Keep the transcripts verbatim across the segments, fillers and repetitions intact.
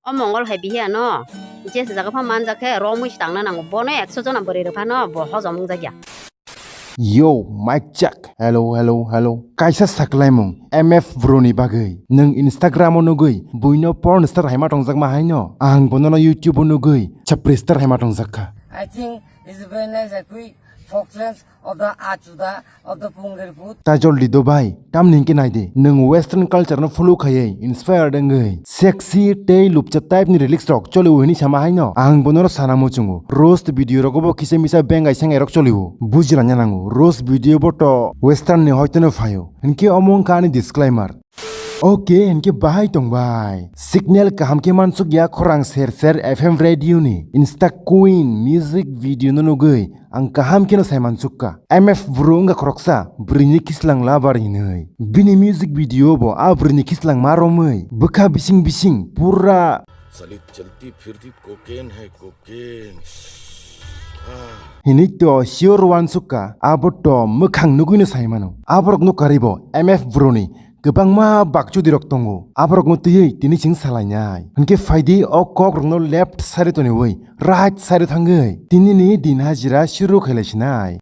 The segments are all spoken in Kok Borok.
O Mongol hai bihi ano je se jaga pha manjak khe romwi se tangna nango. Bono ekso jona bwrwi rwphano bo hojom wngjak ya. Yo, mic check. Hello, hello, hello. Kaisa saklaimung M F Bro ni bagwi. Nwng Instagram o nugwi buino porn star haima tongjakma haino. Ang bonono YouTube o nugwi chapri star haima tongjak kha. I think it's very nice, a quick fox lens of the Achuda of the Pungerput. Ta joldi do bai, tamni hwnkhe nai di, nwng western culture no follow khaiwi inspired wngwi sexy tei lupcha type ni lyrics rok choliwo hwnwi sama haino. Ang bono sana muchungo, roast video rogo bo kisa misa bengai sengai rok choliwo, bujilanya nango, roast video bo to western ni hoitono phaio, hwnkhe omo wngkha ani disclaimer. Oke, hwnkhe bahai tong bai. Signal kaham khe mansuk ya khorang ser ser F M radio ni. Insta Queen music video no nugwi ang kaham kheno sai mansuk ka. M F Bro wngkha khoroksa bwrwini khislang lover hinwi. Bini music video bo a bwrwini khislang ma romwi bwkha bising bising pura Sali chalti phirti cocaine hai cocaine. Hinwi to sure wansuk ka, abo to mwkhang nugwino sai mano. Aborok no karibo M F Bro ni kwbangma bakchudi rok tongo. Aborokno twiwi tini chwng salainai. Hinkhe phaidi o kok rokno left side o toniwi right side o thangwi tinini din hajira shuru khailaisinai.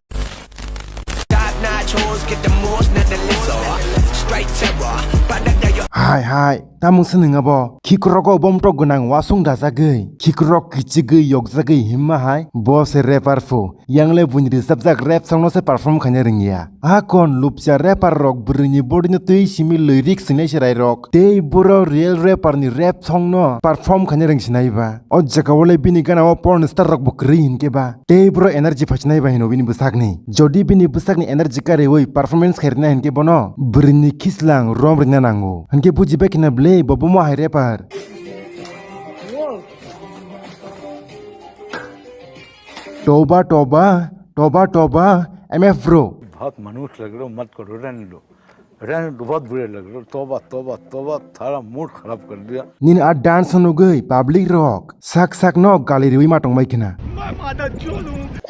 Hai hai, tamung se nwng abo? Khikrogo bomtok gwnang wasung dajagwi, khikrok kichigwi yokjagwi himma hai, bo se rapper phu. Yang le buini rwchapjak rap song no se perform khaina rwngya. A kon lupcha rapper rok bwrwini body no twi simi lyrics swinai se rai rok. Tei boro real rapper ni rap song no perform khaina rwngsinai ba. O jaga o le bini gana o porn star rok bo kwrwi hinkhe ba. Tei boro energy phaisinai ba hino bini bwsakni. Jodi bini bwsakni energy kariwi performance khairina hinkhe bono bwrwini khislang rom rwna nango. Hinkhe bujibai khna bwle bo bomo hai rapper. Toba, toba, toba, toba, M F Bro. बहुत मनहूस लग रहे हो, मत करो, रहने दो, रहने दो, बहुत बुरे लग रहे हो। तौबा, तौबा, तौबा, सारा मूड खराब कर दिया। Nini a dance nugwi public rok sak sak no gali riwi ma tongbai khna.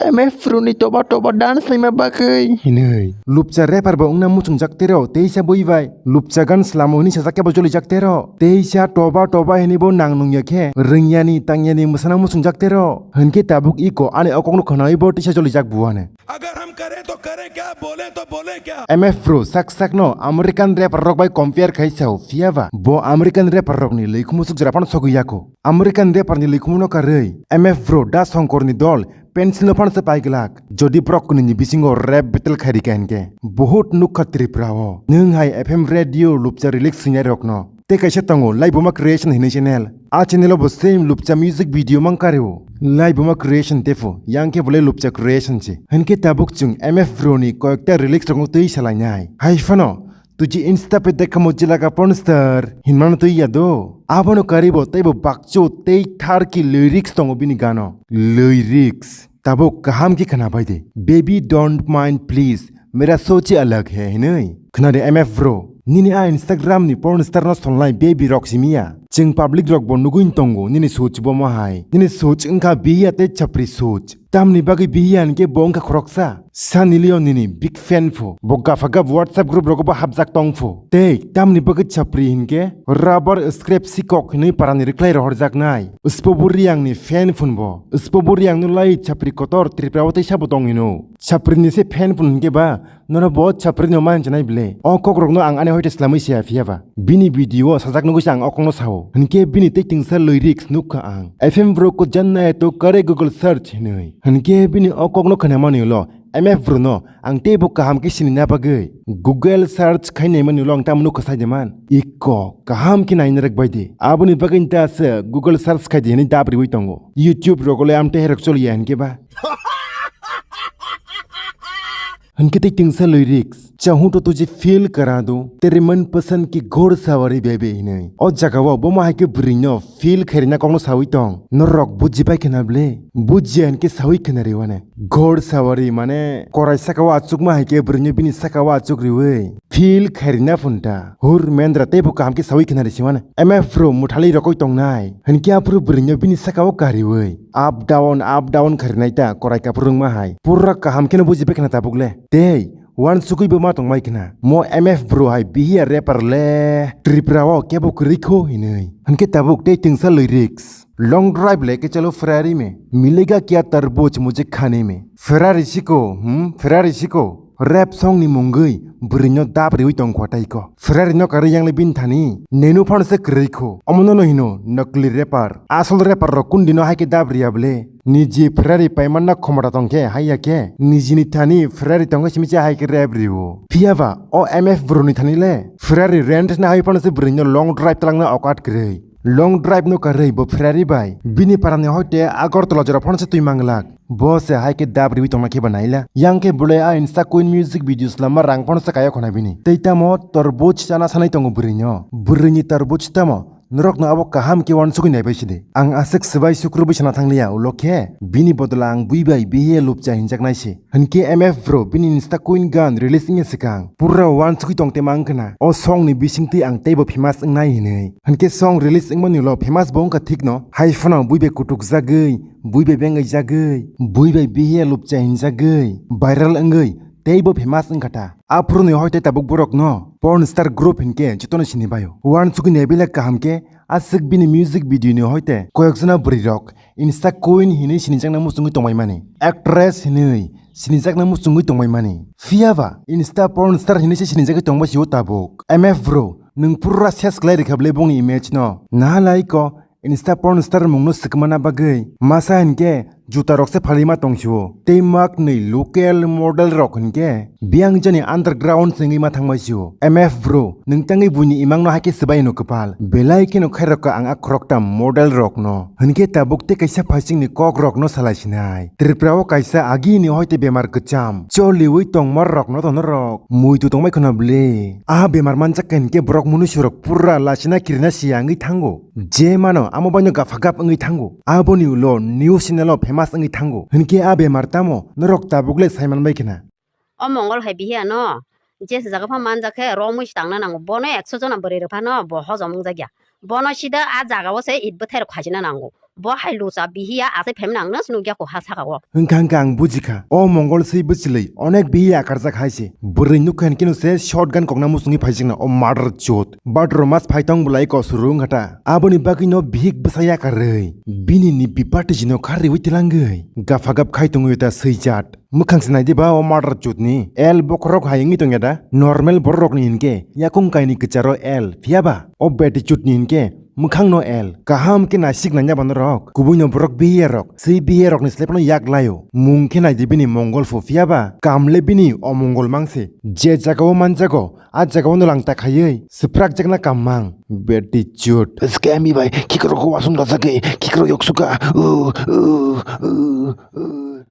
M F Bro ni toba toba dance naima bagwi hinwi. Lupcha rapper bo wngna muchungjak tero teisa bui bai. Lupcha gan slamo hini sajak kebo jolijak tero. Teisa toba toba hini bo nang nungya khe rwngyani tangyani mwsana muchungjak tero. Hinkhe tabuk iko ani okokno khwnawi bo teisa jolijak buane. अगर हम करें तो करें क्या, बोले तो बोले क्या? M F Bro sak sak no American rapper rok bai compare khai sao, phiya ba bo American rapper rok ni lwikhumu suk jora phano sogwi yako. American rapper ni lwikhumu no karwi M F Bro da Songkor ni dol pencil no phano se pai glak. Jodi borok kwnwi ni bisingo rap battle khai rika hinkhe, bohut nukha Tripura o. Nwng hai F M radio lupcha lyrics swinai rok no. Tei kaisa tongo Laibuma Creation hinwi channel. A channel o bo same lupcha music video mang kari o. Laibuma Creation tepho, yang khe bolai lupcha creation se. Hinkhe tabuk chwng M F Bro ni koyekta lyrics rokno twi salainai. Hai phano, "Tujhe Insta pe dekha mujhe laga porn star," hinmano twi ya do. Abono karibo teibo bakcho tei thar ki lyrics tongo bini gano. Lyrics. Tabuk kaham khe khwna bai de. "Baby don't mind please, mera soche alag hai," hinwi. Khwna de M F Bro. Nini a Instagram ni porn star no solnai baby rok simi ya. Chwng public rok bo nugwi tongo nini soch bo mo hai. Nini soch wngkha bihiya tei chapri soch. Tamni bagwi bihiya hinkhe bo wngkha khoroksa. Sunny Leone nini big fan pho. Bo gapha gap WhatsApp group rogo bo hapjak tong pho. Tei tamni bagwi chapri hinkhe rubber scrap sikok hinwi parani rwkhlai rohorjaknai. Spo bo Reang ni fan phun bo. Spo bo Reang no lai chapri kotor Tripura o teisa bo tong hino. Chapri ni se fan phun hinkhe ba nono bo chapri no ma hinchanai bile. O kok rok no ang ani hoite slamwi sia phiya ba. Bini video o sajak nugwi se ang o kok no sao. Hinkhe bini tei tingsa lyrics nukha ang. F M Bro ko janna hai to kare Google search hinwi. Hinkhe bini o kok no khwnamani ulo M F Bro no ang teibo kaham khe sinina bagwi Google search khai naimani ulo ang tamo nukha sai de man. Iko kaham khe naina rwk bai di. Aboni bagwi ta se Google search khai di hinwi dab riwi tongo. YouTube rogo le amtwi herok choliya hinkhe ba. Hinkhe tei tingsa lyrics, "Chahun to tujhe feel kara do, tere manpasand ki ghod sawari bebe," hinwi. O jaga o bomo hai khe bwrwi no feel khairina kok no sawi tong. Norok buji bai khna bwle? Bujiya hinkhe sawi khna riwane. Ghod sawari mane korai saka o achukma hai khe bwrwi no bini saka o achuk riwi feel khairina phunta. Hur mendra teibo kaham khe sawi khna risi mane. M F Bro mwthalwi rokoi tongnai. Hinkhe aphuru bwrwi no bini saka o kariwi up down, up down kharinai ta korai kaphuru wngma hai. Pura kaham kheno buji bai khna tabuk le. Tei Uansugwi bo ma tongmai khna. Mo M F Bro hai bihiya rapper le Tripura o kebo kwrwi kho hinwi. Hinkhe tabuk tei twngsa lyrics. Long drive le ke chalo Ferrari me. Milega kya tarbuj mujhe khane me. Ferrari siko, hmm, Ferrari siko. Rap song ni mungwi bwrwi no dab riwi tong khwtai ko. Ferrari no karwi yang le bin thani. Nenu phano se kwrwi kho. Omo no no hino nakli rapper. Asol rapper rok kun dino hai khe dab riya ble. Niji Ferrari paimanna khomota tongkhe, haiya khe, nijini thani Ferrari tongkhe simi se hai khe rap rio. Phiya ba, o M F Bro ni thani le, Ferrari rent na hai phano se bwrwi no long drive talangna okat kwrwi. Long drive no karwi bo Ferrari bai, bini parani hoite Agartala jora phano se twi manglak. Bo se hai khe dab riwi tongna khe ba naila. Yang khe bwlai a Insta Queen music videos lama rang phano se kayo khona bini. Tei tamo tor bo chichana sanai tongo bwrwi no. Bwrwi ni tor bo chitamo. Norokno abo kaham khe uansugwi naibai sidi. Ang aswk swbai sukrubwi sana thangliya, ulo khe bini bodola ang bui bai bihiya lupcha hinjaknai se. Hinkhe M F Bro bini Insta Queen gan release wngya swkang pura uansugwi tongtema wngkhna. O song ni bisingtwi ang teibo famous wngnai hinwi. Hinkhe song release wngmani ulo famous bo wngkha thikno. Hai phano bui bai kutukjagwi, bui bai bengaijagwi, bui bai bihiya lupcha hinjagwi, viral wngwi teibo famous wngkha ta. Aphuru ni hoite tabuk borok no porn star group hinkhe jotono sini baio. Uansugwi naibila kaham khe aswk bini music video ni hoite koyokjona bwrwi rok Insta Queen hinwi sinijakna muchungwi tongbaimani, actress hinwi sinijakna muchungwi tongbaimani. Phiya ba Insta porn star hinwi se sinijagwi tongbai sio tabuk. M F Bro, nwng pura ses khlai rikha ble bongni image no. Naha lai ko Insta porn star mungno swkmana bagwi masa hinkhe juta rok se phalima tongsio. Tei mak nwi local model rok hinkhe biyang jani underground se wngwi ma thangbai sio. M F Bro, nwng tangwi buini imangno hai khe swbai no kwpal. Belai kheno khairokha ang a khoroktham model rokno. Hinkhe tabuk tei kaisa phaisingni kok rokno salai sinai. Tripura o kaisa agini hoite bemar kwcham choliwi tongmar rokno tono rok. Muitu tongbai khwna ble. A bemar manjak hinkhe borok munusu rok pura lachina kirina siya wngwi thango. Je mano amo baino gapha gap wngwi thango. Aboni ulo news channel o famous wngwi thango. Hinkhe a bemar tamo norok tabuk le saiman bai khna. O Mongol hai bihiya no je se jaga pha manjak khe romwi se tangna nango. Bono ekso jona bwrwi rwphano bo hojom wngjakya. Bono sida a jaga o se it bwthai rok khaisina nango. Bo hai lucha bihiya asai phaimani ang no se nukya kho ha saka o. Hwnkha hwnkha ang bujikha. O Mongol swi bwchwlwi onek bihiya akarjak hai se. Bwrwi nukha hinkhe no se shotgun kokna muchungwi phaijakna o murder chot. Badro mas phaitong bwlai kosuru wngkha ta. Aboni bagwi no bihik bwsa yakarwi. Bini ni biparty jino kharriwi twlangwi. Gapha gap khai tongwi ta swijat. Mwkhang se nai di ba o murder chut ni. L bokhorok hai wngwi tongya da? Normal borok rok ni hinkhe yakung kaini kwcharo L. Phiya ba? O beti chut ni hinkhe mwkhang no L. Kaham khe naisik nanya ba norok. Kubui no borok bihiya rok. Swi bihiya rok ni slai phano yak laio. Mung khe nai di bini mongol pho phiya ba? Kam le bini o mongol mang se. Je jaga o manjago, a jaga o no lang ta khaiwi. Swprak jakna kam mang. Beti chut. Scammy bai, khikrok wasung rajak e, khikrok yok suka. Uh, uh, uh, uh.